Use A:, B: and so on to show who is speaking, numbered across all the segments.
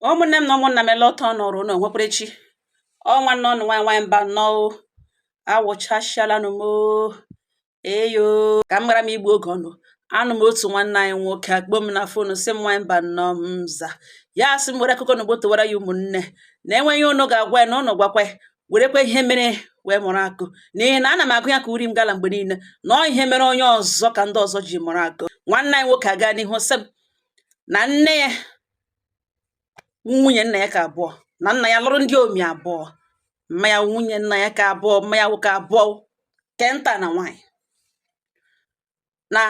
A: Ụmụnne m na ụmụnna m, ele ọtọ nọrọ unu nwekwarechi ọ nwanne ọnụ nwaanyị nwaanyị mba nnọọ awụchasịalanụ m eyo ka m gara m igbu oge ọnụ. Anụ m otu nwanne anyị nwoke akpọ m na phone, sị m, "Nwaanyị mba nnọọ." M za ya, sị m were akụkọ na ugbo tụwara ya ụmụnne na enweghị unu ga-agwa ya na unu gwakwa ya, werekwa ihe mere wee mụrụ akụ, n'ihi na ana m agụ ya ka uri m gala mgbe niile na ọ ihe mere onye ọzọ ka ndị ọzọ ji mụrụ akụ. Nwanne anyị nwoke aga n'ihu sị m na nne ya, nwunye nna ya ka abụọ, na nna ya lụrụ ndị omi abụọ, mma ya, nwunye nna ya ka abụọ, mma ya nwoke abụọ kenta na nwaanyị, na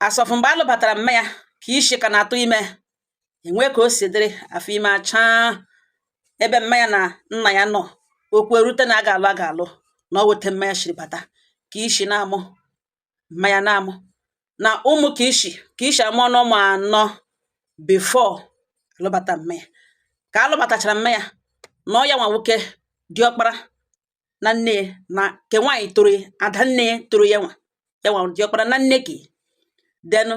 A: asọfụ mgbe alụbatara mma ya ka ishi ka na-atụ ime enwe ka o si dịrị afọ ime achaa ebe mma ya na nna ya nọ. Okwu erute na a ga-alụ, a ga-alụ na ọ weta mma ya shiri bata ka ishi na-amụ mma ya na-amụ na ụmụ ka ishi ka ishi amụọ na ụmụ anọ before alụbata mma ya. Ka alụbatachara mma ya na ọ ya nwa nwoke diọkpara na nne ya, na ke nwaanyị toro ya, ada nne ya toro ya, nwa ya nwa diọkpara na nne ke then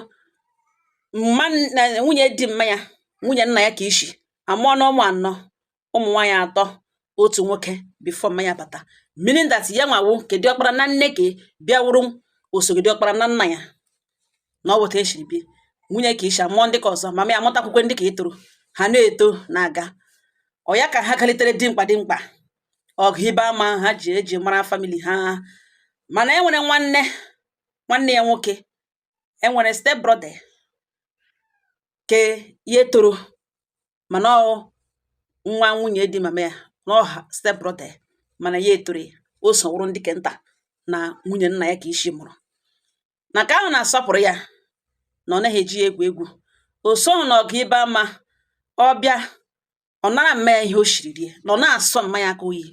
A: mma na nwunye di mma ya, nwunye nna ya ka ishi amụọ na ụmụ anọ, ụmụ nwaanyị atọ, otu nwoke before mma ya bata, meaning that ya nwawu ke diọkpara na nne ke bịa wụrụ osogo diọkpara na nna ya. Na ọ wụta eshiri bi nwunye ka ishi amụọ ndị ka ọzọ, mama ya amụtakwukwe ndị ka etoro ha na-eto na-aga. Ọ ya ka ha galitere dimkpa dimkpa ọgụ ibe ama ha ji eji mara family ha. Mana enwere nwanne nwanne ya nwoke, enwere step brother ke ya toro, mana ọ nwa nwunye di mama ya na ọha step brother, mana ya etoro ya, o so wụrụ ndị ke nta na nwunye nna ya ka ishi mụrụ. Na ka ahụ na-asọpụrụ ya na ọ naghị eji ya egwu egwu. O soghị na ọgụ ibe ama ọ bịa ọ nara mma ya ihe o shiri rie, na ọ na-asọ mma ya aka oyi.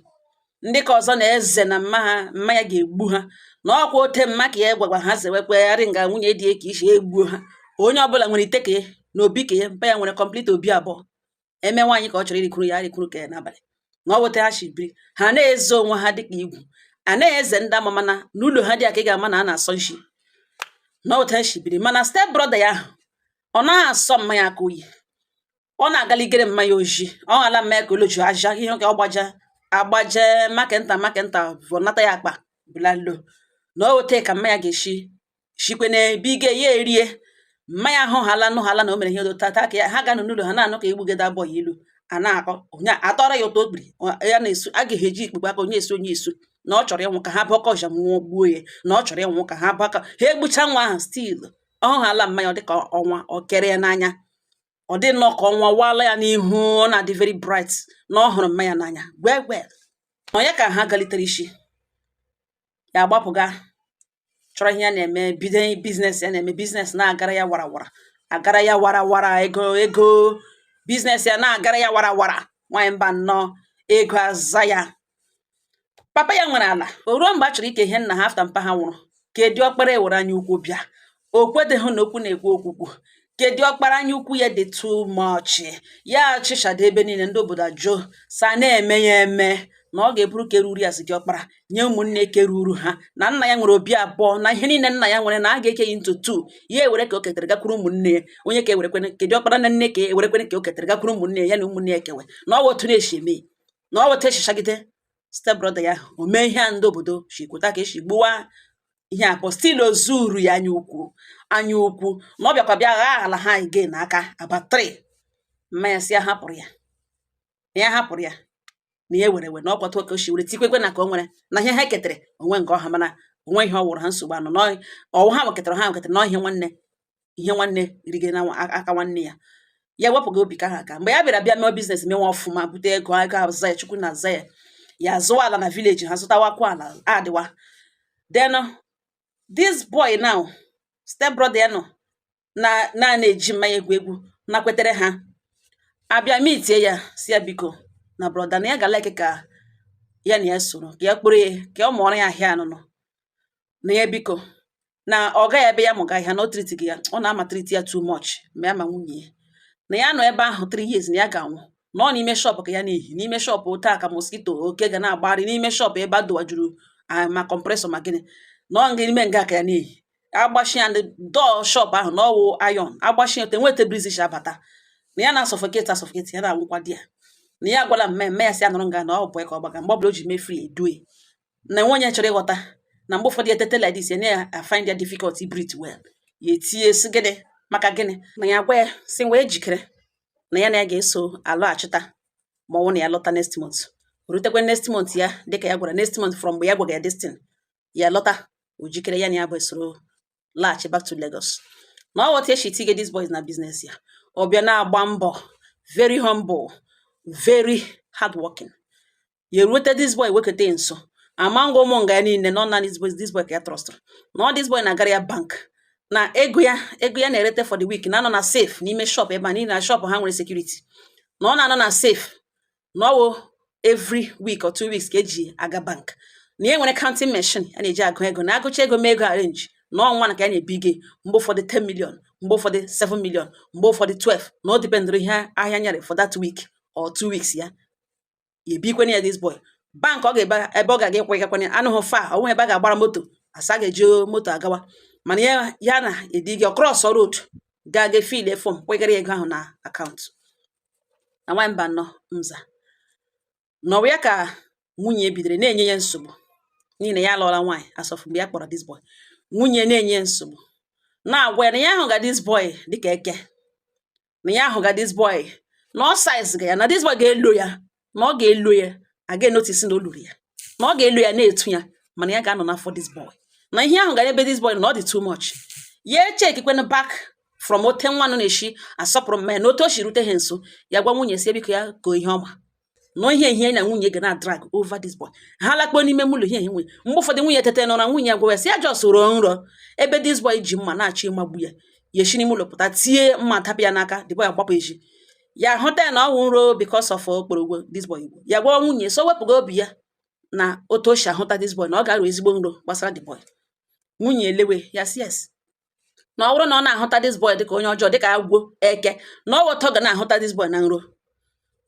A: Ndị ka ọzọ na eze na mma ha, mma ya ga-egbu ha, na ọkwa ote mma ka ya gwagwa ha zewekwe nga nwunye di ya ka isi egbuo ha. Onye ọbụla nwere ite ka ya na obi ka ya mpa ya nwere complete obi abụọ eme nwaanyị ka ọ chọrọ irikwuru ya arikwuru ka ya n'abalị na ọ weta ha shi biri. Ha na-eze onwe ha dịka igwu a na-eze ndị ama, mana n'ụlọ ha dị ka ị ga-ama na a na-asọ nshi na ọ weta ha shi biri. Mana step brother ya ahụ, ọ naghị asọ mma ya aka oyi, ọ na-agaligere mma ya oji, ọ hala mma ya ka oloju aja ihe ka ọ gbaja agbaje makenta makenta vọnata ya akpa bulalo na o wete ka mma ya ga-esi shikwe n'ebe ige ya erie. Mma ya ahụ hala nụ hala na o mere ihe tata ka ya ha ga-anọ n'ụlọ ha na-anụ ka egbugede abụọ ya ilu a na-akọ onye atọrọ ya ụtọ okpiri ya na-esu a ga-eji ikpukpe aka onye esu onye esu na ọ chọrọ ịnwụ ka ha bọkọ ọja nwụọ gbuo ya, na ọ chọrọ ịnwụ ka ha bọkọ ha egbucha nwa ahụ. Still ọ hụhala mmanya, ọ dịka ọnwa ọ kere ya n'anya, ọ dị nnọọ ka ọnwa waala ya n'ihu, ọ na-adị very bright na ọ hụrụ mmanya n'anya well well. Na ya ka ha galitere isi ya agbapụga chọrọ ihe ya na-eme, bido business ya na-eme, business na-agara ya warawara, agara ya warawara, ego ego, business ya na-agara ya warawara. Nwaanyị mba nnọọ, ego aza ya. Papa ya nwere ala. O ruo mgbe a chọrọ ike ihe nna ha after mpa ha nwụrụ, ka ọkpara ewere anya ukwu bịa o kwedeghị na okwu na-ekwu okwukwu kedu ọkpara anya ukwu ya dị too much, ya chịchado ebe niile. Ndị obodo ajụ sa na-eme ya eme na ọ ga-eburu keruru ya si diọkpara nye ụmụnne keruru ha, na nna ya nwere obi abụọ, na ihe niile nna ya nwere na a ga-eke ya into two, ya ewere ka o ketere gakwuru ụmụnne ya, onye ka ewerekwene kedu ọkpara na nne ka ewerekwene ka o ketere gakwuru ụmụnne ya na ụmụnne ya ekewe, na ọ wụ otu na-esi eme, na ọ wụ otu eshichagide step brother ya o mee ihe a. Ndị obodo si kweta ka esi gbuwa ihe akpọ. Still o zuru ya anya ukwu, anya ukwu na ọ bịakwa bịa ghaa ala ha again aka about three. Mma ya si ya hapụrụ ya, na ya hapụrụ ya, na ya were we na ọkwata ka o si were tikwekwe na ka o nwere na ihe ha ketere onwe nke ọha, mana onwe ihe ọ wụrụ ha nsogbu anọ na ọwụ ha nweketara, ha nweketara na ihe nwanne, ihe nwanne rige na aka nwanne ya. Ya wepụga obi ka ha aka. Mgbe ya bịara bịa mee business, mewe ọfụma, bute ego, ego aza ya, Chukwu na aza ya, ya zụwa ala na village ha, zụtawakwa ala adịwa. Then this boy now, step brother ya nọ na na na-eji mmanya egwu egwu na kwetere ha abịa mitie ya, si ya biko na brother na ya ga like ka ya na ya soro ka ya kpụrụ ya ka ọ mụọrọ ya ahịa anụnụ, na ya biko na ọ gaghị ebe ya mụga ahịa na o treat gị ya, ọ na-ama treat ya too much, ma ya ma nwunye ya na ya nọ ebe ahụ 3 years na ya ga-anwụ, na ọ n'ime shop ka ya na-ehi, n'ime shop taa ka mosquito oke ga na-agbagharị n'ime shop ebe a dọwajuru ma compressor ma gịnị, na ọ n'ime nga ka ya na-ehi agbashi ya ndị dọọ shop ahụ na ọwụ iron agbashi ya ote nweta breeze abata. Na ya na-asuffocate asuffocate, ya na-anwụkwa di ya. Na ya agwala mme mme ya si anọrọ nga na ọ bụ ka ọ gbaga mgbe ọbụla o ji mee free edue na enwe onye chọrọ ịghọta na mgbe ụfọdụ etete like this, ya na find ya difficult to breathe well. Ya etinye sị gịnị maka gịnị na ya gwa ya si wee jikere na ya na ya ga-eso alọghachita ma ọ wụ na ya lọta next month. Rutekwe next month ya, dịka ya gwara next month from mgbe ya gwaga ya destin ya lọta, o jikere ya na ya bụ esoro laghachi back to Lagos. Na ọ ghọta esi tige this boys na business ya. Ọ bịa na-agba mbọ, very humble, very hardworking. Ya erute this boy wekete nso ama ngwa ụmụ nga ya niile nọ na this boy, this boy ka ya trustụrụ na ọ this boy na-agara ya bank na ego ya, ego ya na-erete for the week na-anọ na safe n'ime shop ebe a, n'ihi na shop ha nwere security, na ọ na-anọ na safe, na ọ wụ every week or 2 weeks ka eji aga bank, na ya nwere counting machine a na-eji agụ ego, na agụcha ego mee ego arrange, na ọnwa na ka ya na-ebige, mgbe ụfọdụ 10 million, mgbe ụfọdụ 7 million, mgbe ụfọdụ 12, na ọ dependụrụ ihe ahịa nyere for that week or 2 weeks. Ya ebikwana ya this boy bank ọ ga-ebe ebe ọ ga-aga ịkwa ịgakwana anụghị fa onwe ebe a ga-agbara moto asa ga-eji moto agawa, mana ya ya na ediga cross road ga-aga fill form kwegara ego ahụ na akaụntụ. Na nwanyị mba nọ nza nọwa ya ka nwunye bidoro na-enye ya nsogbu, n'ihi na ya alụọla nwaanyị asọfụ mgbe ya kpọrọ this boy. Nwunye na-enye ya nsogbu, na-agwa ya na ya ahụ ga this boy dịka eke, na ya ahụ ga this boy na ọ size ga ya, na this boy ga-elo ya, na ọ ga-elo ya aga notice na o luru ya, na ọ ga-elo ya na-etu ya, mana ya ga-anọ n'afọ this boy, na ihe ahụ gara ebe this boy na ọ dị too much. Ya echekikwenụ back from ote nwa nọ na-eshi asọpụrụ mmanya na otu o si rute ha nso. Ya gwa nwunye si biko ya koo ihe ọma nọ ihe ihe na nwunye ga na drag over this boy. Ha lakpuo n'ime ụlọ ihe nwunye. Mgbe ụfọdụ nwunye tete n'ụra, nwunye ya gwa ya si ya just rọọ nrọ ebe this boy ji mma na-achọ ịmagbu ya. Ya esi n'ime ụlọ pụta, tie mma tapụ ya n'aka, the boy agbapụ echi. Ya hụta ya na ọ wụ nro because of okporogwo this boy igbo. Ya gwa nwunye so wepụga obi ya na otu o si ahụta this boy, na ọ ga-arụ ezigbo nro gbasara the boy. Nwunye elewe ya si yes, na ọ bụrụ na ọ na-ahụta this boy dịka onye ọjọọ, dịka agwọ eke, na ọ wọtọ ga na-ahụta this boy na nro,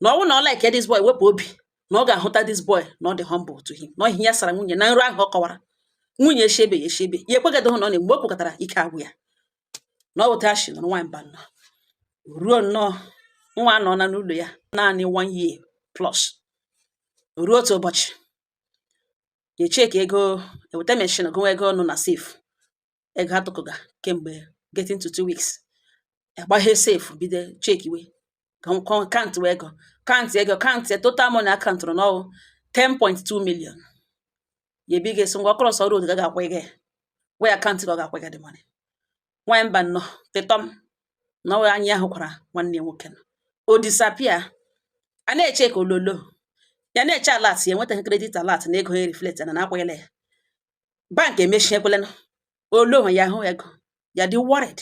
A: na ọ bụrụ na ọ like this boy, wepụ obi na ọ ga-ahụta this boy na ọ dị humble to him, na ihe ya sara nwunye na nro ahụ ọ kọwara nwunye eshebe ya eshebe ya ekwegodo hụ na ọ na mgbe o kwekọtara ike agwụ ya na ọ wụta shi nọrọ. Nwaanyị mba nnọọ ruo nnọọ nwa anọ na n'ụlọ ya naanị one year plus. Ruo otu ụbọchị, ya echeki ego, eweta machine gụwa ego nọ na safe, ego atụkụga kemgbe getting to 2 weeks. Agbaghe safe, bido chekiwe count ego, count ego, count total money akaụntụrụ n'ọwụ 10.2 million. Ya ebiga esi ngwa cross road ga ga-akwa ego ya wee akaụntụ ka ọ ga-akwa ego the money. Nwaanyị mba nnọọ tịtọm na ọ anya ahụ kwara nwanne ya nwoke nọ o disappear. A na-eche ka ololo ya na-eche alert, ya enwetaghị credit alert na ego ya reflect na na-akwanyela ya bank emechiekwelena olo ya ahụ ego. Ya dị worried,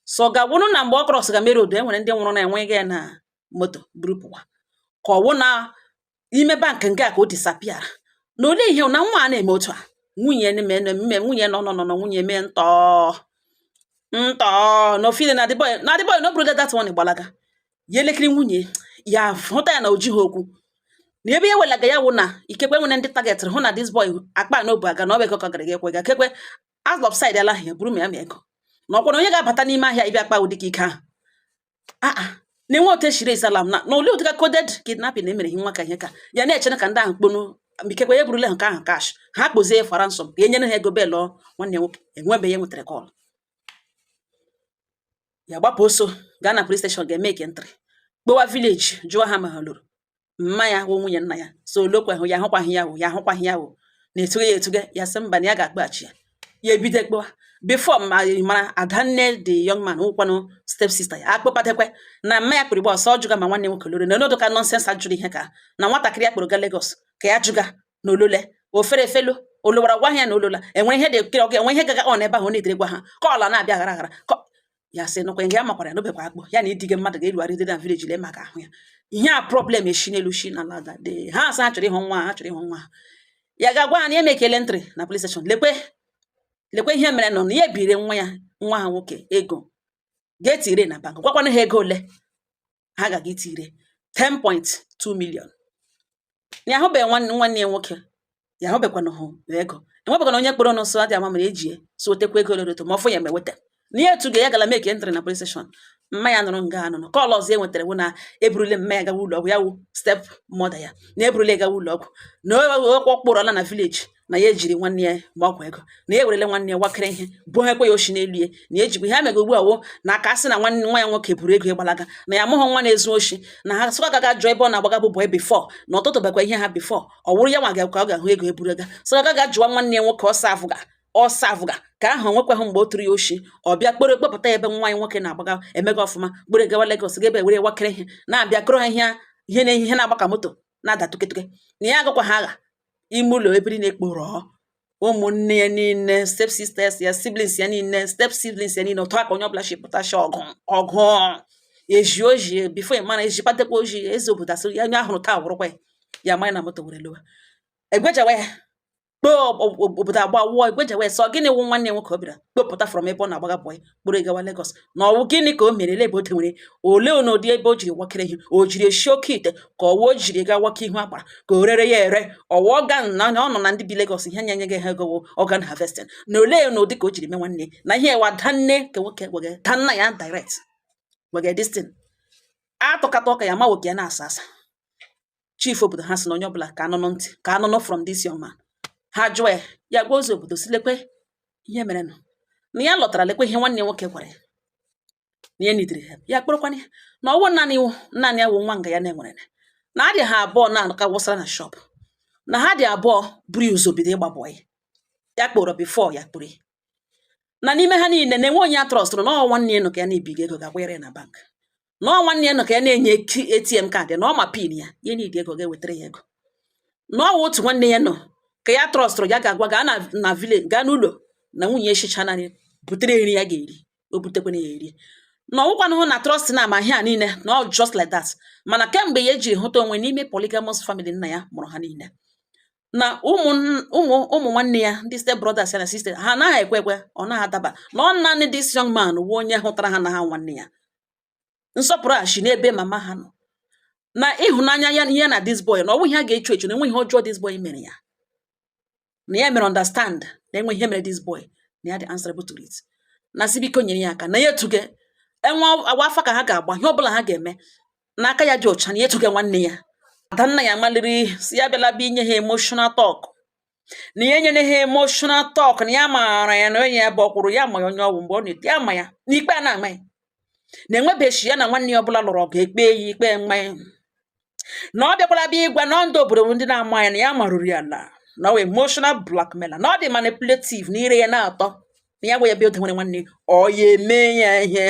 A: so ọ ga-awụrụ na mgbe ọ cross ga mere odo e nwere ndị nwụrụ na enweghị ya na moto buru pụwa, ka ọ wụ na ime bank nke a ka o disappear, na olee ihe na nwa a na-eme otu a. Nwunye eme mme nwunye nọ nọ nọ nwunye mee ntọ ntọ na ofile na the boy, na the boy na o buru that one gbalaga. Ya elekiri nwunye ya, hụta ya na o jighị okwu na ebe ya welaga ya wụ na ikekwe nwere ndị targetịrị hụ na this boy akpa na obu aga na ọ bụ ego ka ọ gara ga ekwe ga kekwe upside ala ahụ ya buru ma ya ma ego na ọkwa na onye ga-abata n'ime ahịa ịbịa kpa ụdị ka ike ahụ aa na-enwe otu eshiri esalam na ole ụdịka coded kidnapping emere ihe nwa ka ihe ka ya na-echere ka ndị ahụ kponu ikekwe ya burule nke ahụ cash ha kpozie for ransom ka e nyere ha ego belụọ nwanne ya nwoke. Enwebe ya nwetara call, ya gbapụ ọsọ gaa na police station, ga-eme entry, kpowa village, jụọ ha ma ha lụrụ mma ya wụ nwunye nna ya so olokwe ya ahụkwaghị ya wụ ya ahụkwaghị ya wụ na-etuge ya etuge. Ya sị mba, na ya ga-akpaghachi ya. Ya ebido kpowa before ma mara adanne the young man nwụkwanụ step sister ya akpọkpatekwe na mma ya kpụrụ igba ọsọ jụga ma nwanne nwoke lore na onodo ka nonsense ajụrụ ihe ka na nwatakịrị ya kpụrụ ga Lagos ka ya jụga na olole ofere efelu olowara gwa ya na olola enwe ihe dị kiri ọgụ enwe ihe gaga on ebe ahụ ọ na-edere gwa ha kọọla na-abịa aghara aghara ya sị nụkwa nga ya makwara ya n'obekwa akpụ ya na idige mmadụ ga-erugharịde na village lee maka ahụ ya. Ihe a problem eshi n'elu shi na ala dị ha asị ha chọrọ ịhụ nwa ha chọrọ ịhụ nwa ha. Ya ga-agwa ha na ya emekele entry na police station, lekwe lekwe ihe mere nọ na ya ebire nwa ya, nwa ha nwoke ego ga-etire na bank, gwakwana ha ego ole ha ga-aga itire, 10.2 million. Ya ahụbeghị nwanne nwanne ya nwoke, ya ahụbekwana hụ ego, enwebekwana onye kpọrọ n'ụsọ adị ama mere ejie so wetekwa ego lere ma ọfụ ya ma eweta na ya etuga ya gara make entry na police station. Mma ya nọrọ nga anụnụ. Call ọzọ e nwetara wụ na eburule mma ya gawa ụlọ ọgwụ. Ya wụ step mother ya, na eburule gawa ụlọ ọgwụ, na o kpụrụla na village, na ya ejiri nwanne ya ma ọgwụ ego, na ya ewerele nwanne ya wakere ihe bughekwe ya oshi n'elu ya, na ejikwa ihe ha mega ugbu a wụ na aka asị na nwanne nwa ya nwoke buru ego ịgbalaga, na ya amụghị nwa na-ezu oshi, na ha sịkwa gaga jụọ ebe ọ na-agbaga bụ boy before na ọtụtụ bekwa ihe ha before ọ wụrụ ya nwa ga ka ọ ga-ahụ ego eburu ega. So gaga jụọ nwanne ya nwoke ọsọ afụga ọsọ afụga ka ahụ nwekwaghị mgbe o tụrụ ya oshi. Ọ bịa kpere kpọpụta ebe nwa ya nwoke na-agbaga emega ọfụma, kpere gawa Lagos, ga ebe were wakere ihe na-abịa kụrụ ha ihe ihe na ihe na-agba ka moto na-ada tuketuke, na ya agakwa ha agha ime ụlọ ebiri na-ekporo ụmụnne ya niile, step sisters ya, siblings ya niile, step siblings ya niile, otu aka onye ọbụla si pụtachi ọgụ ọgụ eji oji before mara ejikpatakwa oji eze obodo asịrị ya onye ahụrụ taa wụrụkwa ya ya manya na moto were lowa egwejawa ya kpoo obodo agba wụọ egwejawa ya. Sọ gịnị wụ nwanne ya nwoke ọ bịara kpopụta from ebe ọ na-agbaga boy kpụrụ gawa Lagos, na ọwụ gịnị ka o mere ele ebe o denwere ole n'ụdị ebe o jiri wakere ihe, o jiri esi oke ite ka ọwụ o jiri ga waka ihu agbara ka o rere ya ere, ọwụ organ na ọ nọ na ndị bi Lagos ihe nye nye ha ego wụ organ harvesting, na ole n'ụdị ka o jiri mee nwanne na ihe wa danne ka nwoke wege danna ya direct wege this thing atụkata ụka ya ma nwoke ya na-asa asa. Chief obodo ha sị na onye ọbụla ka anụnụ ntị ka anụnụ from this young man. Ha jụọ ya, ya gwa ozi obodo si lekwe ihe mere nụ, na ya lọtara, lekwe ihe nwanne ya nwoke gwara ya, na ya nidiri ha ya kpọrọkwana ya, na ọwụ naanị wụ naanị ya wụ nwa nga ya na-enwere, na adị ha abụọ na ka wụsara na shop, na ha dị abụọ buru ya ụzọ bido ịgba boy ya kpọrọ before ya kpụrụ ya, na n'ime ha niile na-enwe onye a trustụrụ, na ọ nwanne ya nọ ka ya na-ebiga ego ga-akwanyere ya na bank, na ọ nwanne ya nọ ka ya na-enye ATM card, na ọ ma PIN ya, ya n'idi ego ga-ewetara ya ego, na ọ wụ otu nwanne ya nọ ka ya trustụrụ, ya ga-agwa gaa na village, gaa n'ụlọ na nwunye eshicha naanị butere nri ya ga-eri, o butekwana ya eri, na ọwụkwanụ hụ na trust na ama ihe a niile na ọ just like that. Mana kemgbe ya ejiri hụta onwe n'ime polygamous family nna ya mụrụ ha niile, na ụmụ ụmụ ụmụ nwanne ya, ndị step brothers ya na sister ha, anaghị ekwe ekwe, ọ naghị adaba, na ọ naanị this young man wụ onye hụtara ha na ha nwanne ya. Nsọpụrụ a shi n'ebe mama ha nọ na ịhụnanya ya ya na this boy, na ọ bụghị ihe a ga-echu echu, na enweghị ihe ọjọọ this boy mere ya, na ya mere understand na enwe ihe mere this boy, na ya dị answerable to it, na si biko nyere ya aka, na ya etuge enwe awa afa ka ha ga-agba ihe ọbụla ha ga-eme n'aka ya dị ọcha, na ya etuge nwanne ya. Adanna ya maliri si ya bịala bịa inye ha emotional talk, na ya enyere ha emotional talk, na ya maara ya na onye ya bụ ọkwụrụ ya ma ya onye ọgwụ mgbe ọ na-eto ya ma ya n'ikpe a na-ama ya, na enwebeghị ya na nwanne ya ọbụla lụrụ ọgụ ekpe ya ikpe mmanya, na ọ bịakwara bịa ịgwa na ndị obodo bụ ndị na-ama ya, na ya marụrụ ya ala, na ọ wụ emotional blackmailer, na ọ dị manipulative, na ire ya na-atọ, na ya gwa ya bịa odo nwere nwanne ọ ya eme ya ihe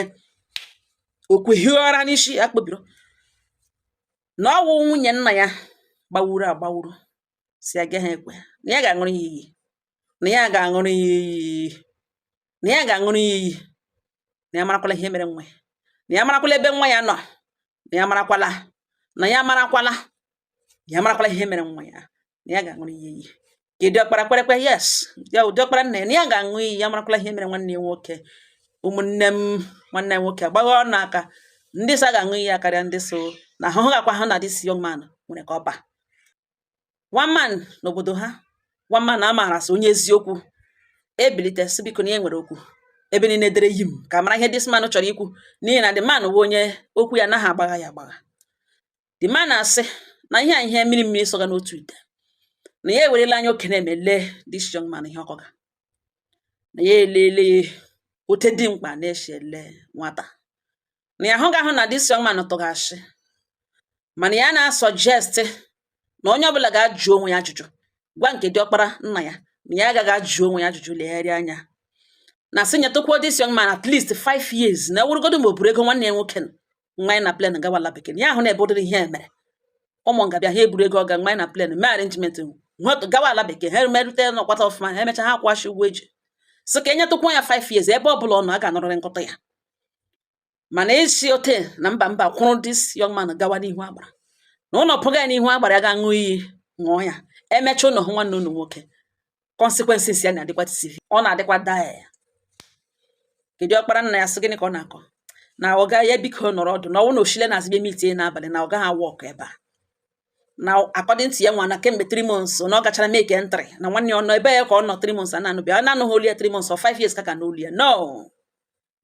A: o kweghi ụra n'isi ya kpebiri na ọ wụ nwunye nna ya gbawuru agbawuru si agaghị ekwe, na ya ga-aṅụrụ ya iyi, na ya ga-aṅụrụ ya iyi, na ya ga-aṅụrụ ya iyi, na ya marakwala ihe mere nwa ya, na ya marakwala ebe nwa ya nọ, na ya marakwala, na ya marakwala, ya marakwala ihe mere nwa ya, na ya ga-aṅụrụ ya iyi. Kedu ọkpara kwerekwe? Yes, ya ụdị ọkpara nna ya, na ya ga-aṅụ iyi, ya marakwala ihe mere nwanne ya nwoke. Ụmụnne m, nwanne ya nwoke agbagha ọnụ aka ndị so a ga-aṅụ iyi ya karịa ndị so na ahụhụ gakwa hụ na this young man nwere ka ọ ba. One man n'obodo ha, one man a maara sị onye eziokwu, ebilite sị biko na ya nwere okwu ebe niile dere yim ka mara ihe this man chọrọ ikwu, n'ihi na the man bụ onye okwu ya anaghị agbagha ya agbagha. The man na-asị na ihe a ihe mmiri mmiri sọga n'otu ite, na ya ewerela anya oke na-eme lee this young man ihe ọkọga, na ya elele ote dị mkpa na-eshi ele nwata, na ya ahụghị ahụ na this young man tụga ashị, mana ya na-suggest na onye ọbụla ga-ajụ onwe ya ajụjụ, gwa nke diọkpara nna ya na ya agaghị ajụ onwe ya ajụjụ legharịa anya na sị nyetụkwuo this young man at least 5 years, na ewurugodu ma o buru ego nwanne ya nwoke nwa ya na plane gawa ala bekee, ya ahụ na ebe ụdịrị ihe mere ụmụ nga bịa ha eburu ego ọga nwa ya na plane mee arrangement gawa ala bekee, ha merute n'ọkwata ọfụma, ha emechaa ha kwụghachi ụgwọ eji sị ka enyetụkwa ya 5 years. Ebe ọ bụla ọ nọ a ga-anọrịrị nkụta ya, mana isi ote na mba mba kwụrụ this young man gawa n'ihu agbara, na ụlọ pụga ya n'ihu agbara, ya ga-aṅụ iyi ṅụọ ya, emechaa ụnụ hụ nwanne unu nwoke, consequences ya na-adịkwa severe, ọ na-adịkwa dire. Kedu ọkpara nna ya sị gịnị ka ọ na-akọ na ọga ya biko nọrọ ọdụ na ọnwụ na oshile na azịbịa mitie n'abalị na ọ gaghị awụ ọkụ ebe a, na according to ya nwa na kemgbe 3 months na ọ gachara make entry na nwanne ya ọ nọ ebe ya ka ọ nọ 3 months a na-anụbịa, ọ na-anụghị olu ya 3 months or 5 years ka ka n'olu ya no.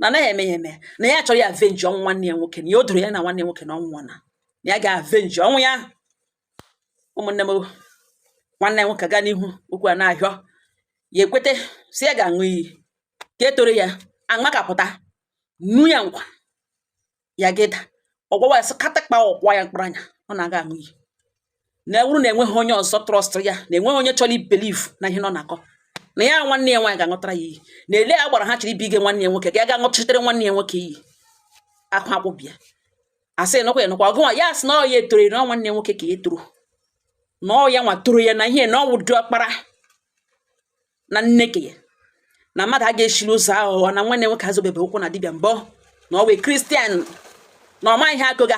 A: Na anaghị eme ya eme, na ya chọrọ ya avenge ọnwụ nwanne ya nwoke, na ya o doro ya na nwanne ya nwoke na ọnwụ na ya ga-avenge ọnwụ ya. Ụmụnne m, nwanne ya nwoke gaa n'ihu okwu a na-ahịọ ya, ekwete si ya ga-aṅụ iyi ka e toro ya amakapụta nu ya nkwa ya gịda ọgwawa ya sị katakpa ọkwa ya mkpụrụ anya. Ọ na-aga aṅụ iyi na ewuru na enweghị onye ọzọ trust ya, na enweghị onye chọrọ ibelieve na ihe nọ na-akọ, na ya nwanne ya nwaanyị ga-aṅụtara ya iyi, na ele ya gbara ha chọrọ ibige nwanne ya nwoke ka ya ga ṅụchitere nwanne ya nwoke iyi akụ akwụbịa. Asị nụkwa ya nụkwa ọgụnwa ya sị na ọ ya etoro na ọ nwanne ya nwoke ka ya etoro, na ọ ya nwa toro ya na ihe, na ọ wụ diọkpara na nne ke ya, na mmadụ a ga-eshiri ụzọ aghụghọ, na nwanne nwoke azụbebe ụkwụ na dibịa mbọ, na ọ wee Christian, na ọ maghị ihe akụga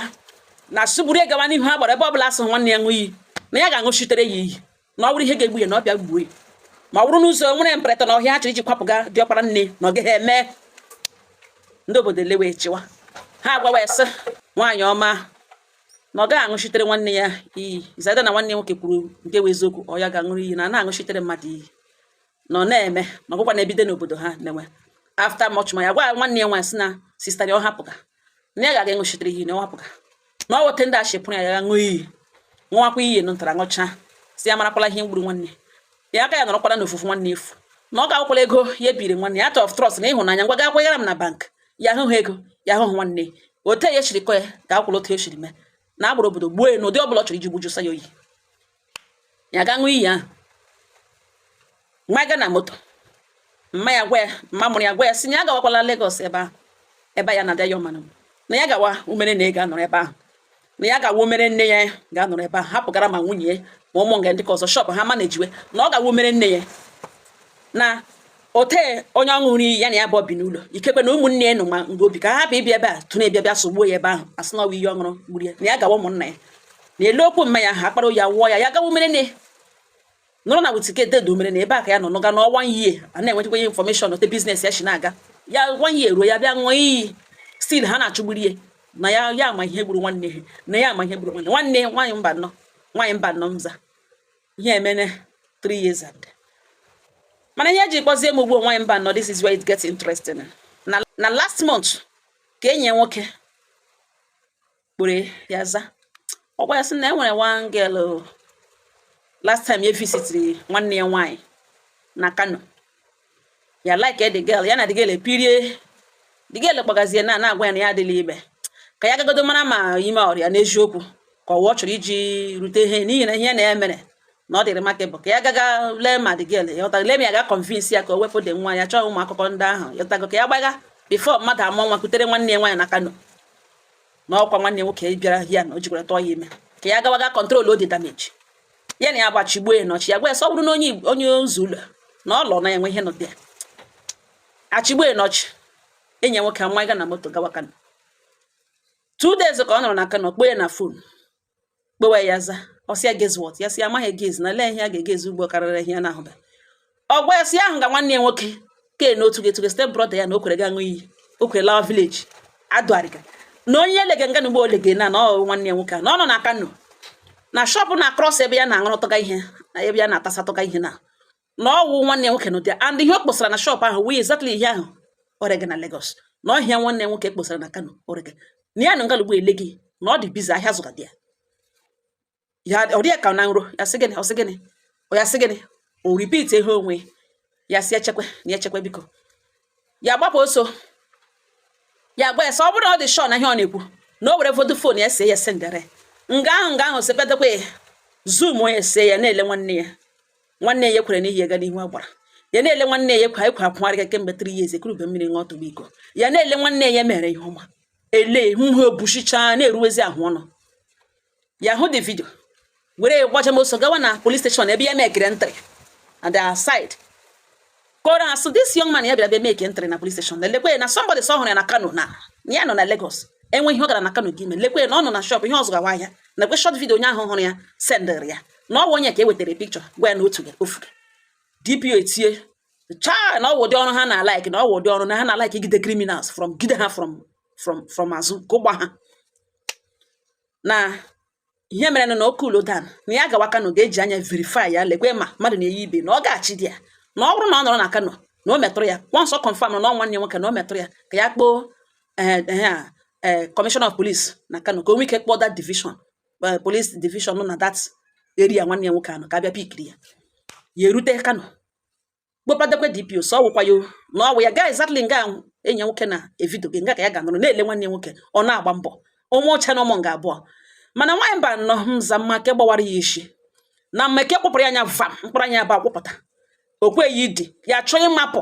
A: na sụgburu ya gawa n'ihu. Ha gbara ebe ọbụla asụ nwanne ya ṅụ iyi na ya ga-aṅụchitere ya iyi, na ọ bụrụ ihe ga-egbu ya na ọ bịa gbuo ya, ma ọ bụrụ n'ụzọ nwere mpereta na ọhịa ha chọrọ iji kwapụga diọkpara nne, na ọ gaghị eme. Ndị obodo elewe chịwa ha agwawa ya sị nwaanyị ọma na ọ gaghị aṅụchitere nwanne ya iyi zada, na nwanne ya nwoke kwuru nke wụ eziokwu, ọ ya ga-aṅụrụ iyi na na-aṅụchitere mmadụ iyi na ọ na-eme na ọgwụkwa na-ebido n'obodo ha na-enwe. After much ma ya gwa nwanne ya nwaanyị sị na sister ya ọ hapụga, na ya ga-aga ịṅụchitere iyi, na ọ hapụga, na ọ wote ndị achịpụrụ ya ya ṅụọ iyi, ṅụwakwa iyi nụtara ṅụcha, si ya marakwala ihe mgburu nwanne ya aka ya nọrọkwala n'ofufu nwanne efu, na ọ ga-akwụkwala ego ya ebiri nwanne ya out of trust na ịhụnanya. Ngwa ga-akwanyere m na bank ya ahụhụ ego ya ahụhụ nwanne ote ya echiri kọ ya ga-akwụla otu echiri mee na agbara obodo gbuo ya n'ụdị ọbụla ọ chọrọ iji gbujusa ya oyi. Ya ga ṅụọ iyi ahụ nwa ga na moto mma ya gwa ya, mma mụrụ ya gwa ya sị na ya gawakwala Lagos ebe ahụ ebe ya na-abịa ya ọmanụ, na ya gawa umere na ị ga-anọrọ ebe ahụ, na ya gawa umere nne ya ga-anọrọ ebe ahụ, hapụgara ma nwunye ya ma ụmụ nga ndị ka ọzọ shop ha ma na-ejiwe, na ọ gawa umere nne ya na ote onye ọ ṅụrụ iyi ya na ya bụ bi n'ụlọ, ikekwe na ụmụnne ya nọ ma nga obi ka ha hapụ ịbịa ebe a tụrụ ịbịa bịa sogbuo ya ebe ahụ, asị na ọwa iyi ọ ṅụrụ gburu ya, na ya gawa ụmụnna ya na elu okwu mma ya ha akpara ya wụọ ya, ya gawa umere nne nọrọ na witike dedo umere na ebe a ka ya nọ nọga na one year a na-enwetakwa ya information ote business ya si na-aga. Ya one year ruo, ya bịa ṅụọ iyi, still ha na-achụgburu ya na ya ya ama ihe gburu nwanne ha, na ya ama ihe gburu nwanne nwanne nwaanyị mba nnọọ, nwaanyị mba nnọọ nza ihe emene 3 years. And mana ihe eji kpọzie m ugbu nwaanyị mba nnọọ, this is where it gets interesting. Na last month ka enyi ya nwoke kpụrụ ya za ọgwa ya sị na e nwere one girl o, last time ya visitiri nwanne ya nwaanyị na Kano, ya like the girl, ya na the girl epirie. The girl kpọgazie na na-agwa ya na ya adịla ime, ka ya gagodo mara ma ime ọrịa n'eziokwu ka ọwa ọ chọrọ iji rute ihe, n'ihi na ihe na ya mere na ọ dịrị makebụ, ka ya gaga lee ma the girl yọta lee ma ya ga convince ya ka o wepụ dị nwa ya chọọ ụmụ akụkọ ndị ahụ yọtago, ka ya gbaga before mmadụ amụọ nwa kutere nwanne ya nwaanyị na Kano, na ọkwa nwanne ya nwoke bịara ya na o jikwara tọọ ya ime, ka ya gawaga control the damage. Ya na ya gbachigbuo ya n'ọchị, ya gwa ya sọ ọ bụrụ na onye onye ụzọ ụlọ na ọ lọ na ya enwe ihe nọ dị ya achịgbuo ya n'ọchị. Enyi ya nwoke amụọ ga na moto gawa Kano. 2 days ka ọ nọrọ na Kano, kpoo ya na phone, kpowe ya za, ọ sị ya, "Guess what?" Ya sị ya amaghị guess na lee ihe a ga-egezi ugbo karịrị ihe ya na-ahụbe. Ọ gwa ya sị ya ahụ ga nwanne ya nwoke ke n'otu ga-etuge step brother ya na o kwere ga ṅụ iyi, o kwere lawa village adụarịga na onye elege nga na ugbo olege na ọ nwanne ya nwoke a na ọ nọ na Kano na shop na cross ebe ya na-aṅụrụtụga ihe na ebe ya na-atasatụga ihe na ọwụ nwanne ya nwoke nọ there, and ihe o kposara na shop ahụ wee exactly ihe ahụ o rege na Lagos, na ọhịa nwanne ya nwoke kposara na Kano o rege na ya nọ ngalugbo ele gị na ọ dị busy ahịa zụga dị ya ya ọ dị ya ka na nro. Ya sị gịnị? Ọ sị gịnị? Ọ ya sị gịnị? O repeat ihe onwe ya si echekwe na ya echekwe biko. Ya gbapụ ọsọ, ya gwa ya sị ọ bụrụ na ọ dị sure na ihe ọ na-ekwu, na o were foto phone ya see ya sendere nga ahụ sepedekwa ya zoom ya see ya na-ele nwanne ya. Nwanne ya ekwere n'ihi ya ga n'ihu agbara ya na-ele nwanne ya ekwa ekwa akwụgharị kemgbe 3 years ekurube mmiri ṅụọ tụgbu iko, ya na-ele nwanne ya mere ihe ọma ele hụ obuchicha na-eruwezi ahụ ọnụ ya hụ the video were gbajem ọsọ gawa na police station ebe ya mekiri entry and their side kọrọ ha so this young man ya bịara bịa make entry na police station na lekwe na somebody sọ hụrụ ya na Kano na ya nọ na Lagos, enwe ihe ọ gara na Kano gị ime, lekwe na ọ nọ na shop ihe ọ zụgawa ahịa, na ekwe short video onye ahụ hụrụ ya sendịrị ya, na ọ bụ onye ka e wetara picture gwa ya na otu ofu. DPO etie chaa na ọ wụ ụdị ọrụ ha na-alike, na ọ wụ ụdị ọrụ na ha na-alike igide criminals from gide ha from azụ ka ụgba ha na ihe mere na oke ulo dan na ya gawa Kano ga-eji anya verify ya, lekwe ma mmadụ na-eyi ibe na ọ ga-achị di ya, na ọ bụrụ na ọ nọrọ na Kano Na o metụrụ ya once, ọ confirm na ọ nwanne ya nwoke, na o metụrụ ya, ka ya kpọọ commissioner of police na Kano, ka o nwee ike kpọọ that division, police division nọ na that area nwanne ya nwoke anọ, ka abịa pickiri ya. Ya erute Kano, kpọpadekwe DPO, so ọ wụkwa ya o, na ọ wụ ya gaa exactly nga enyi ya nwoke na evido gị nga ka ya ga-anọrọ na-ele nwanne ya nwoke. Ọ na-agba mbọ ụmụ ọcha na ụmụ nga abụọ, mana nwaanyị mba nọ nza mma ke gbawara ya isi na mmeke kwụpụrụ ya anya vam, mkpụrụ anya abụọ akwụpụta. O kweghị idi ya, chọọ ịmapụ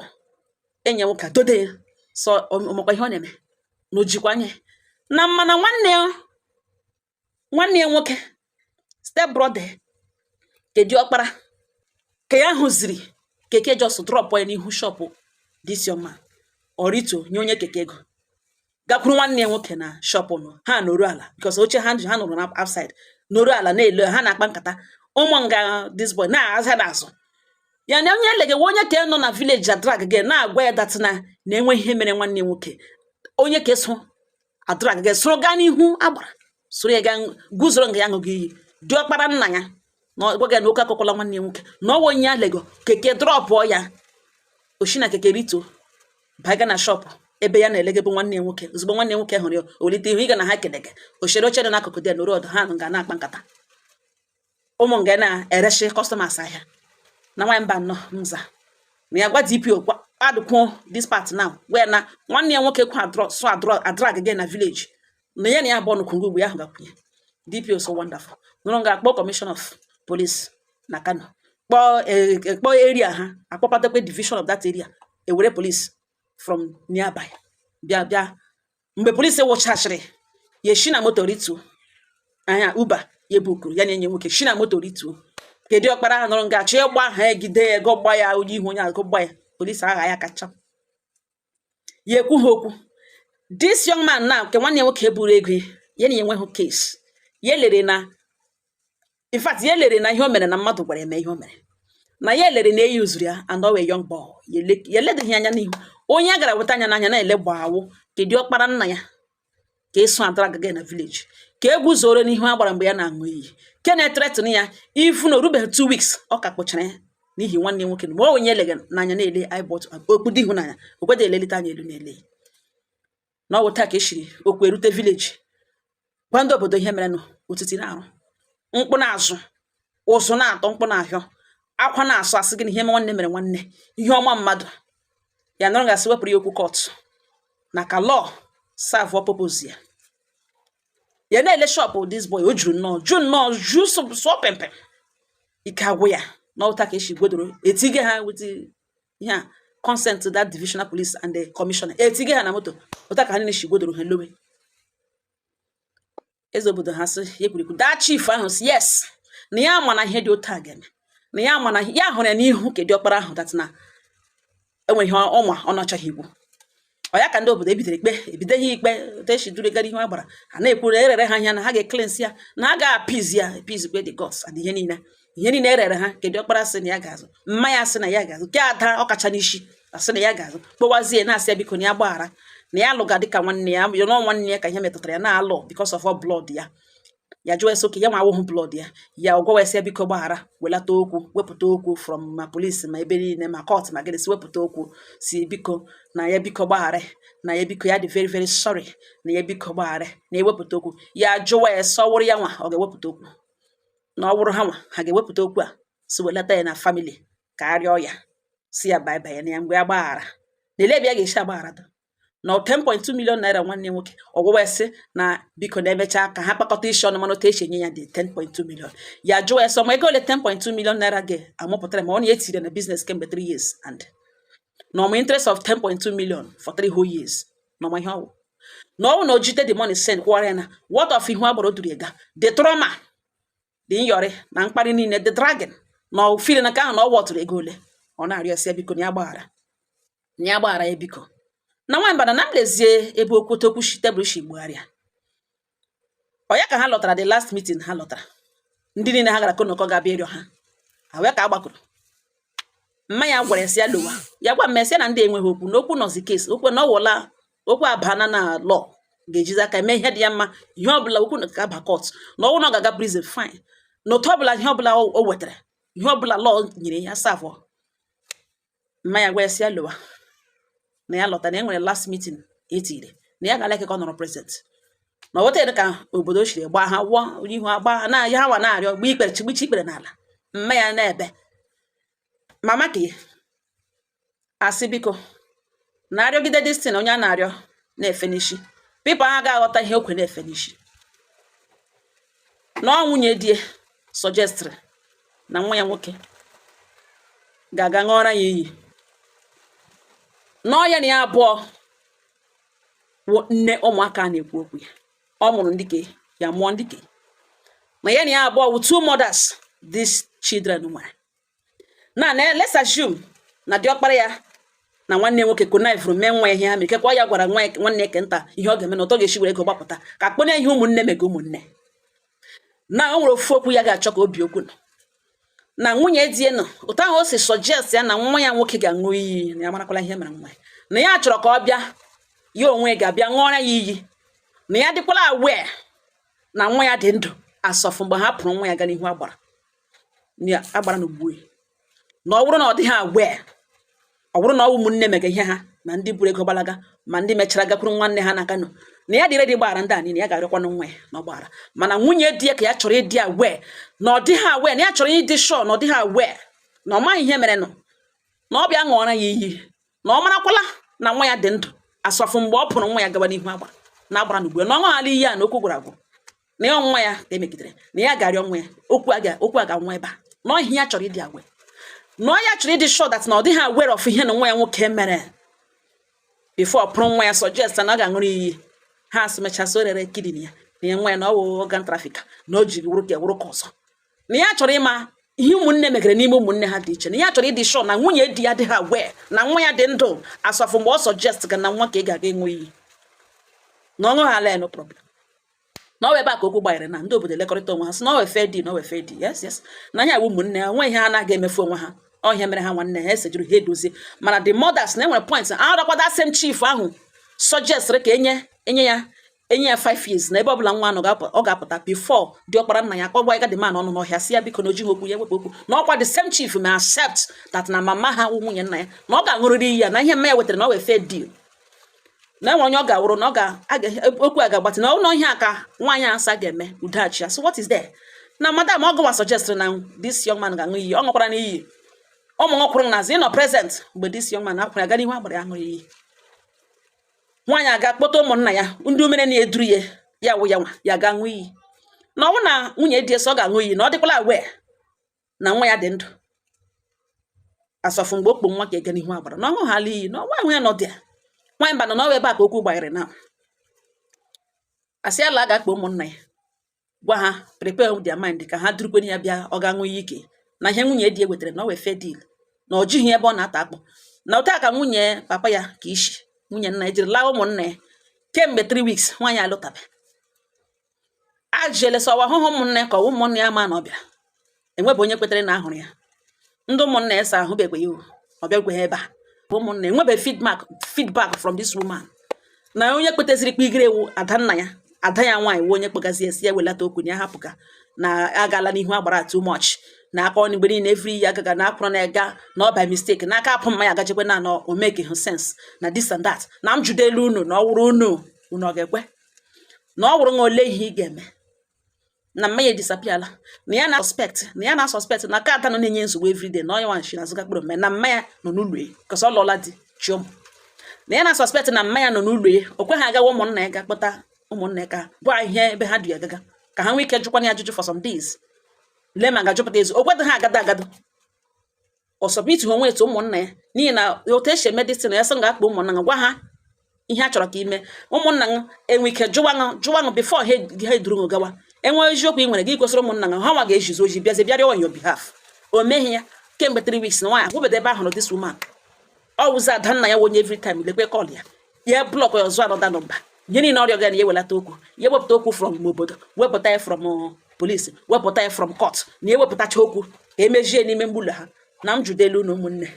A: enyi ya nwoke dode ya, so ọmakwa ihe ọ na-eme na o jikwa anya na mana nwanne ya nwoke, step brother, kedu ọkpara ka ya hụziri keke just drop ya n'ihu shop this young man. Ọ rituo nye onye keke ego, gakwuru nwanne ya nwoke na shop nọ ha nọrụ ala, because oche ha ha nọrọ na outside, nọrụ ala na-ele ha na-akpa nkata. Ụmụ nga this boy na-aza n'azụ ya na onye elegewe onye ka nọ na village a drag gị na-agwa ya that na na-enwe ihe mere nwanne ya nwoke, onye ka eso adrag gị soro gaa n'ihu agbara, soro ya gaa guzoro nga ya ṅụghị iyi diọkpara nna ya na ọ gwa gị na oke akọkwala nwanne ya nwoke, na ọwa onye ya lego keke dropụọ ya. Oshi na keke rituo baga na shop ebe ya na-elegebe nwanne ya nwoke. Ozugbo nwanne ya nwoke hụrụ ya, o welite ihu ịga na ha kedege ochere oche dị n'akụkụ dị n'oru ọdụ ha ga na-akpa nkata. Ụmụ nga na-ereshi customers ahịa na nwaanyị mba nnọọ nza na ya gwa DPO gwa adụkwuo this part now, wee na nwanne ya nwoke kwa adrọ so adrọ adrag gị na village na ya na ya abụọ nụkwụ ugbo ya ahụ gakwunye DPO. So wonderful nụrụ nga akpọ commissioner of police na Kano, kpọọ kpọọ area ha, akpọpatakwa division of that area, ewere police from nearby bịa bịa. Mgbe polisi wụchachịrị ya, esi na moto rituo anya uba ya ebukuru ya na enyi nwoke shi na moto rituo. Kedu ọkpara ahụ nọrọ nga achọ ịgba ha egide ya ego gba ya onye ihu onye agụ gba ya, polisi agha ya kacha ya ekwu ha okwu. This young man na nke nwanne ya nwoke buru ego ya, ya na enweghị case ya lere na, in fact, ya lere na ihe o mere na mmadụ gwara eme ihe o mere na ya lere na eyi uzuru ya, and ọ wee young boy ya eledoghị anya n'ihu onye a gara weta anya n'anya na-ele gbawụ. Kedu ọkpara nna ya ka eso adara gị na village ka egwu zoro n'ihu a gbara mgbe ya na-aṅụ iyi ke na-ethreaten ya ifu na o rubeghị 2 weeks ọ ka kpụchara ya n'ihi nwanne ya nwoke ma ọ onye eleghị n'anya na-ele eyeball okpudo ịhụnanya o kwedị elelite anya elu na-ele na ọ bụ taa ka eshiri okwu erute village gwa ndị obodo ihe merenụ. Otiti na-arụ mkpụ na-azụ ụzụ na-atọ mkpụ na-ahịọ akwa na-asụ asị gị na ihe nwanne mere nwanne ihe ọma mmadụ ya nọrọ gasị wepụrụ ya okwu court na ka law serve purpose ya. Ya na-ele shop this boy, o juru nnọọ ju nnọọ ju sụọ pempem, ike agwụ ya na ọta ka esi gwedoro etige ha with ihe a consent to that divisional police and the commissioner, etige ha na moto ụta ka ha niile si gwedoro ha lowe. Eze obodo ha sị ya ekwurekwu daa chief ahụ sị yes, na ya ma na ihe dị otu a ga-eme, na ya ma na ya hụrụ ya n'ihu kedu ọkpara ahụ that na enwe ihe ọma ọ nọchaghị ikwu. Ọ ya ka ndị obodo ebidoro ikpe, ebido ihe ikpe otu esi duru gara ihu agbara ha na-ekwu na erere ha ihe na ha ga-ecleanse ya, na ha ga-appease ya, appease kwe the gods and ihe niile, ihe niile erere ha. Kedu ọkpara sị na ya ga-azụ, mma ya sị na ya ga-azụ, ke ada ọkacha n'isi asị na ya ga-azụ, kpọwazie na-asị ya biko na ya gbaghara, na ya alụga dịka nwanne ya ya nọ nwanne ya ka ihe metụtara ya na-alụ because of all blood ya. Ya jụọ ese oke ya nwa awụhụ blood ya, ya ọgwawa esi ya biko gbaghara, welata okwu, wepụta okwu from ma police ma ebe niile ma court ma gịnị, si wepụta okwu si biko na ya biko gbaghara, na ya biko ya dị very very sorry, na ya biko gbaghara na ewepụta okwu. Ya jụwa ya sọwụrụ ya nwa ọ ga-ewepụta okwu, na ọ wụrụ ha nwa ha ga-ewepụta okwu a, si welata ya na family ka a rịọ ya si ya bye bye na ya mgbe ya gbaghara na ele ebe ya ga-esi agbaghara na 10.2 million naira nwanne ya nwoke. Ọgwụwa sị na biko na emechaa ka ha kpakọta isi ọnụ mana otu esi enye ya dị 10.2 million. Ya jụọ ya sọ ma ego ole 10.2 million naira ga-amụpụtara ma ọ na ya etiri na business kemgbe 3 years and na ọmụ interest of 10.2 million for 3 whole years, na ọma ihe ọwụ na ọwụ na o jite the money send kwụwara ya na what of ihu agbara o duru ya ga the trauma, the nyọrị na mkparị niile, the dragging na ofili na nke ahụ na ọ wọtụrụ ego ole. Ọ na-arịọ sị ya biko na ya gbaghara, na ya gbaghara ya biko. Na nwaanyị bara na m lezie ebe okwu okwu shi tebụl shi gbugharịa. Ọ ya ka ha lọtara the last meeting ha lọtara, ndị niile ha gara konọkọ ga-abịa ịrịọ ha ahụ ya ka a gbakọrọ mma ya gwara ya sị ya lowa ya gwa mmesị ya na ndị enweghị okwu na okwu nọzi case okwu na ọ wụla okwu abana na law ga-ejizi aka eme ihe dị ya mma, ihe ọbụla okwu na ka aba court, na ọnwụ na ọ ga-aga prison, fine, na otu ọbụla ihe ọbụla o wetara, ihe ọbụla law nyere ya serve. Mma ya gwa ya sị ya lụwa, na ya lọta, na e nwere last meeting etiri, na ya ga-ala ka ọ nọrọ present, na ọ wetara ka obodo siri gbaa ha wụọ ihu agba na ya ha wa na-arịọ gba ikpere chigbichi ikpere n'ala. Mma ya na-ebe mama ka ya asị biko na-arịọgide this thing, onye a na-arịọ na-efe n'isi people ahụ ga-aghọta ihe okwe na-efe n'isi, na ọ nwunye die suggestịrị na nwa ya nwoke ga-aga ṅụọra ya iyi, nọọ ya na ya abụọ wụ nne ụmụaka a na-ekwu okwu ya. Ọ mụrụ ndị ke ya, mụọ ndị ke na ya na ya abụọ wụ two mothers these children nwere. Na let's assume na diọkpara ya na nwanne nwoke connivuru mee nwa ya ihe ha mere. Ikekwe ya gwara nwa nwanne ke nta ihe ọ ga-eme na ụtọ ga-esi were ego gbapụta ka akpọnye ihe ụmụnne mega ụmụnne. Na o nwere ofu okwu ya ga-achọ ka obi okwu nọ na nwunye die nọ ụtọ ahụ o si suggest ya na nwa ya nwoke ga-aṅụ iyi, na ya marakwala ihe mere nwa ya, na ya chọrọ ka ọ bịa, ya onwe ga-abịa ṅụọrọ ya iyi na ya dịkwala aware na nwa ya dị ndụ asọfụ mgbe ha pụrụ nwa ya ga n'ihu agbara agbara na ugbue, na ọ bụrụ na ọ dịghị aware, ọ bụrụ na ọ ụmụnne mega ihe ha, ma ndị buru ego gbalaga, ma ndị mechara gakwuru nwanne ha na Kano, na ya dịrị dị gbaghara ndị a niile, ya ga-arịọkwanụ nwa ya na ọ gbaghara. Mana nwunye di ya ka ya chọrọ ịdị aware na ọ dịghị aware, na ya chọrọ ịdị sure na ọ dịghị aware, na ọ maghị ihe mere nụ, na ọ bịa ṅụọrọ ya iyi na ọ marakwala na nwa ya dị ndụ asọfụ mgbe ọ pụrụ nwa ya gawa n'ihu agbara na agbara na ugbu na ọ ṅụghala iyi a, na okwu gwara agwụ, na ya nwa ya ka emegidere, na ya ga-arịọ nwa ya okwu a ga okwu a ga-nwa ebe a, na ọ ihe ya chọrọ ịdị aware, na ọ ya chọrọ ịdị sure that na ọ dịghị aware of ihe na nwa ya nwoke mere before pụrụ nwa ya suggest na ọ ga-aṅụrụ iyi. Ha asị mechasị o rere kidney ya na ya nwa ya na ọ wụ organ trafficker, na o jiri wụrụ ka wụrụ ka ọzọ, na ya chọrọ ịma ihe ụmụnne megere n'ime ụmụnne ha dị iche, na ya chọrọ ịdị sure na nwunye di ya adịghị aware na nwa ya dị ndụ asọfụ mgbe ọ suggest ga na nwa ka ị ga-aga ịṅụ iyi, na ọ ṅụghala ya, no problem. Na ọ bụ ebe a ka okwu gbanyere na ndị obodo elekọrịta onwe ha, sị na ọ wefe di, na ọ wefe di, yes, na anya bụ ụmụnne ha nwe ihe ha anaghị emefu onwe ha, ọ ihe mere ha nwanne ha esejuru ha edozie. Mana the mothers na enwere point arakwa. That same chief ahụ suggest ka enye ya 5 years na ebe ọbụla nwa nọ ọ ga-apụta before diọkpara nna ya ka ọ gwa ya the man ọnụ n'ọhịa, si ya biko na o jighị okwu ya wepụ okwu, na ọkwa the same chief may accept that na mama ha wụ nwunye nna ya, na ọ ga-aṅụrịrị iyi ya na ihe mma ya wetara na ọ wee fair deal, na enwere onye ọ ga-awụrụ na ọ ga okwu a ga-agbatị na ọ ihe a ka nwaanyị asa ga-eme udoachi ya. So what is there na madam ọ gụwa suggest na this young man ga-aṅụ iyi, ọ ṅụkwara n'iyi. Ụmụ nwokwuru na azụ ịnọ present mgbe this young man akwụrụ aga n'ihu agbara ya ṅụrụ iyi. Nwaanyị aga kpọta ụmụnna ya ndị umere na-eduru ya, ya wụ ya nwa ya ga ṅụ iyi na ọ bụrụ na nwunye di eso ọ ga-aṅụ iyi na ọ dịkwala aware na nwa ya dị ndụ asọfụ mgbe okpo nwa ka ega n'ihu agbara na ọ ṅụghala iyi, na ọnwa ahụ ya nọ dị ya. Nwaanyị mba nọ n'ọwa ebe a ka okwu gbanyere na asị ala ga-akpọ ụmụnna ya gwa ha prepare their mind ka ha durukwenye ya bịa ọ ga-aṅụ iyi ike na ihe nwunye di wetara na ọ wee fair deal, na ọ jighị ebe ọ na-ata akpụ, na otu a ka nwunye papa ya ka ishi nwunye nna ya jiri laa ụmụnna ya kemgbe 3 weeks. Nwaanyị alụtabe ajele sọwa ahụhụ ụmụnna ya ka ọ ụmụnna ya ma na ọ bịara enwebe onye kwetere na ahụrụ ya. Ndị ụmụnna ya sa ahụbekwe ya, ọ bịagwe ha ebe a bụ ụmụnna enwebe feedback from this woman, na onye kpeteziri kpigire ewu ada nna ya, ada ya nwaanyị wụ onye kpegazi esi ya welata okwu na ya hapụ ka na agala n'ihu agbara too much na aka ọnụ mgbe niile every year agaga na akwụrụ na-ega na ọ by mistake n'aka apụ mmanya agajekwe na na o make sense na this and that, na m jude elu unu na ọ wụrụ unu, unu ọ ga-ekwe na ọ wụrụ nwa ole ihe ị ga-eme na mmanya disappearla, na ya na suspect na aka ada nọ na-enye nsogbu everyday, na onye nwa nshi na azụga kpụrụ mmanya na mmanya nọ n'ụlọ ya kọsọ ọ lụọla di chiụmụ, na ya na suspect na mmanya nọ n'ụlọ ya. O kweghị agawa ụmụnna ya ga kpọta ụmụnna ya ka bụ ihe ebe ha dị agaga ka ha nwee ike jụkwana ya ajụjụ for some days, lee ma ga-ajụpụta ezu. O kwedịghị agado agado ọ submit onwe etu ụmụnna ya, n'ihi na otu esi eme dịsị na ya sị ga-akpọ ụmụnna ya gwa ha ihe a chọrọ ka ime ụmụnna ṅụ enwe ike jụwa ṅụ jụwa ṅụ before ha eduru ṅụ gawa. Enwe eziokwu ị nwere gị kwesịrị ụmụnna ṅụ ha nwa ga-ejizi oji bịazie bịa rịọ on your behalf. O meghị ya kemgbe 3 weeks na nwaanyị akwụbedo ebe ahụrụ this woman. Ọ wụzi ada nna ya wonye every time lekwe call ya, ya block ya ọzọ another number, ihe niile ọrịa ga na ya ewelata okwu ya, ewepụta okwu from obodo, wepụta ya from police, wepụta ya from court, na ewepụtacha okwu ka emejie n'ime mgbụlọ ha. Na m judelu unu ụmụnne,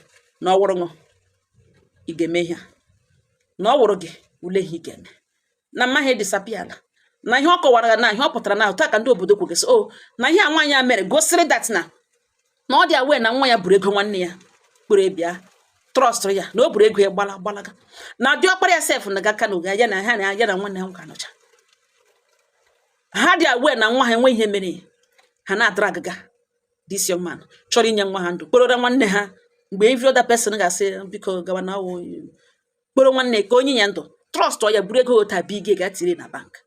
A: na ọ wụrụ ṅụ ị ga-eme ihe a, na ọ wụrụ gị ule ihe ị ga-eme na mmaghị disappearla, na ihe ọ kọwara na ihe ọ pụtara na otu a ka ndị obodo kwugasị o na ihe a nwaanyị a mere gosiri that na ọ dị aware na nwa ya buru ego nwanne ya kpụrụ bịa. Trust ya na o buru ego ya gbala gbalaga na diọkpara ya sef na ga Kano ga ya na ha na ya na nwanne ha nwoke anọcha. Ha dị aware na nwa ha enwe ihe mere ha na-adara agaga. This young man chọrọ inye nwa ha ndụ, kporora nwanne ha mgbe every other person ga-asị biko gawa na awụ, kporo nwanne ka onye ya ndụ. Trust ya, buru ego otu abịa ga tiri na bank.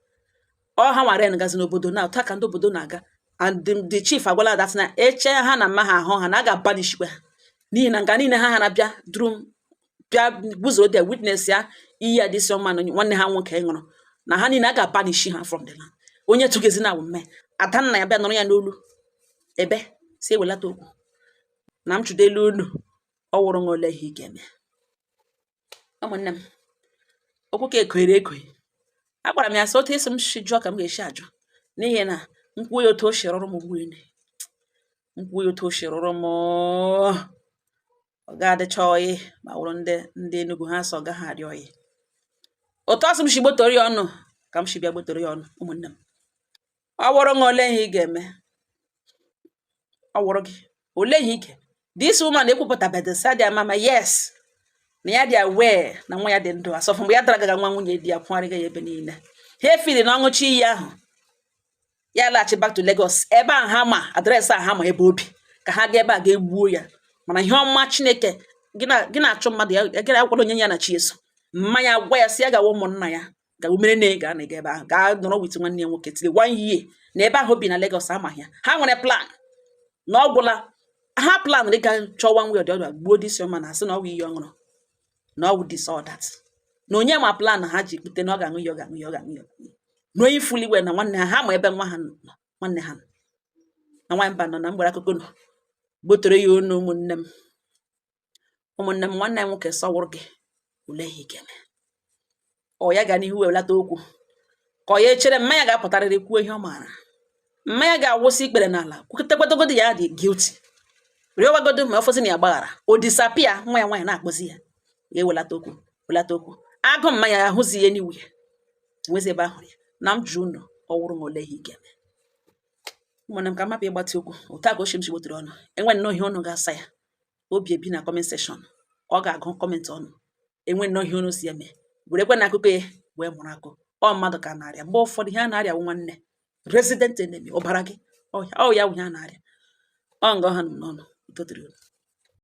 A: Ọ ha nwara gazi n'obodo na otu a ka ndị obodo na-aga. And the chief agwala that na eche ha na mma ha ahụ ha na a ga-abanishikwa ha, n'ihi na nga niile ha na-abịa duru bịa guzoro there witness ya iyi ya, this young man nwanne ha nwoke ṅụrụ na ha niile, a ga-abanishi ha from the land. Onye tụgezi na mme ada nna ya bịa nọrọ ya n'olu ebe si ewelata okwu na m chụdelu unu. Ọ wụrụ nwa ole ihe ị ga-eme? Ụmụnne m, okwu ka ekoere ekoe. Agwara m ya sị otu esi m si jụọ ka m ga-esi ajụ, n'ihi na nkwuo ya otu o si rụrụ m ugbu ene, nkwuo ya otu o si rụrụ m, ọ ga-adịcha oyi ma wụrụ ndị Enugu ha sọ ọ gaghị arị oyi. Otu ọsọ m si gbotoro ya ọnụ ka m si bịa gbotoro ya ọnụ. Ụmụnne m, ọ wụrụ nwa ole ihe ị ga-eme? Ọ wụrụ gị, ole ihe ị ga? This woman ekwupụtabeghị sa dị ama ma yes, na ya dị aware na nwa ya dị ndụ asọfụ mgbe ya dara gaga nwa nwunye di ya kwụgharịga ya ebe niile. Ha efili na ọṅụchi iyi ahụ, ya laghachi back to Lagos ebe a ha ma address a, ha ma ebe obi, ka ha gaa ebe a ga-egbuo ya. Mana ihe ọma Chineke gị na-achụ mmadụ ya gị na-akwado onye ya na chi eso mmanya gwa ya si ya gawa ụmụnna ya ga umere na ga na ebe ahụ gaa nọrọ with nwanne ya nwoke tiri one year na ebe ahụ bi na Lagos. Amaghị ya, ha nwere plan na ọ gwụla ha plan ịga chọọ one way or the other gbuo this young man, asị na ọ bụ iyi ọ ṅụrụ, na ọ bụ this or that, na onye ma plan ha ji kpute na ọ ga-aṅụ ya, ọ ga-aṅụ ya, ọ ga-aṅụ ya, knowing fully well na nwanne ha, ha ma ebe nwa ha nọ, nwanne ha nọ na nwaanyị mba nọ na mgbere akụkọ nọ gbotere ya onu. Ụmụnne m, ụmụnne m, nwanne ya nwoke sọwụrụ gị, olee ihe ị ga-eme? Ọ ya ga n'ihu wee welata okwu ka ọ ya echere mmanya ga-apụtarịrị kwuo ihe ọ maara. Mmanya ga-awụsị ikpere n'ala kwukọtagodo ya dị guilty, rịọwagodo ma ọfọzi na ya gbaghara o disappear. Nwa ya nwaanyị na-akpọzi ya, ya ewelata okwu, welata okwu agụ mmanya ya ahụzi ihe n'iwu ya enwezi ebe ahụrụ ya na m jụ unu. Ọ wụrụ m, ole ihe ị ga-eme? Ụmụnne m, ka mapụ ịgbatị okwu otu a ka ochie m si gbotere ọnụ. Enwe nnọọ ihe unu ga-asa ya obi ebi na comment section, ọ ga-agụ comment ọnụ. Enwe nnọọ ihe unu si eme, werekwe na akụkọ ya wee mụrụ akụ. Ọ mmadụ ka na-arịa mgbe ụfọdụ ihe a na-arịa wụ nwanne, resident enemy, ọbara gị ọ ya wụ ihe a na-arịa. Ọ nga ọha nọ n'ọnụ. Udo dịrị unu.